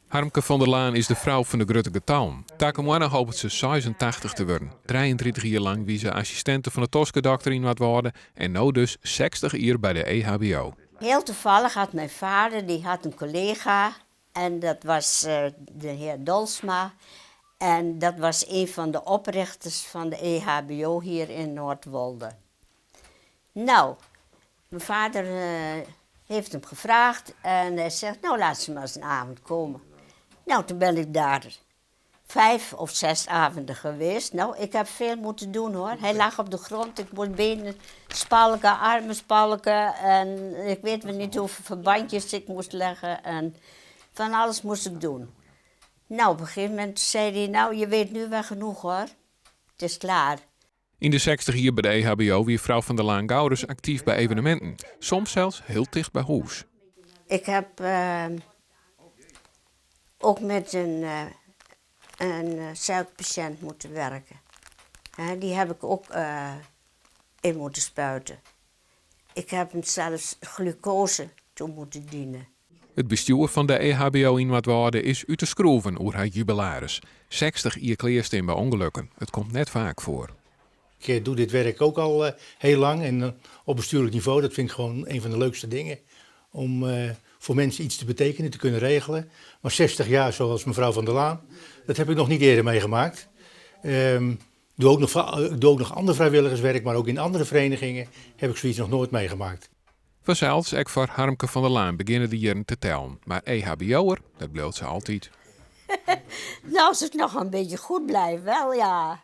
Harmke van der Laan is de frou fan de grutte getallen. Takom moanne hopet se 86 te wurden. 33 jier lang wie se assistinte fan de toskedokter yn Noardwâlde en no dus 60 jier by de EHBO. Heel toevallig had mijn vader, die had een collega en dat was de heer Dolsma. En dat was een van de oprichters van de EHBO hier in Noordwolde. Nou, mijn vader heeft hem gevraagd en hij zegt, nou laat ze maar eens een avond komen. Nou, toen ben ik daar vijf of zes avonden geweest. Nou, ik heb veel moeten doen hoor. Hij lag op de grond, ik moest benen spalken, armen spalken en ik weet wel niet hoeveel verbandjes ik moest leggen en van alles moest ik doen. Nou, op een gegeven moment zei hij, nou je weet nu wel genoeg hoor, het is klaar. Yn de 60 jier by de EHBO wie frou Van der Laan gauris aktyf by eveneminten. Soms sels hiel ticht by hûs. Ik heb ook met een suikerpatiënt moeten werken. Die heb ik ook in moeten spuiten. Ik heb hem zelfs glucose toe moeten dienen. It bestjoer fan de EHBO yn Noardwâlde is út de skroeven oer har jubilaris. 60 jier klearstean by ûngelokken. It komt net faak foar. Ik doe dit werk ook al heel lang en op bestuurlijk niveau. Dat vind ik gewoon een van de leukste dingen. Om voor mensen iets te betekenen, te kunnen regelen. Maar 60 jaar zoals mevrouw Van der Laan, dat heb ik nog niet eerder meegemaakt. Ik doe ook nog ander vrijwilligerswerk, maar ook in andere verenigingen heb ik zoiets nog nooit meegemaakt. Fansels, ek foar Harmke van der Laan begjinne de jierren te tellen. Mar EHBO'er, dat bliuwt se altyd. Nou, als het nog een beetje goed blijft, wel ja.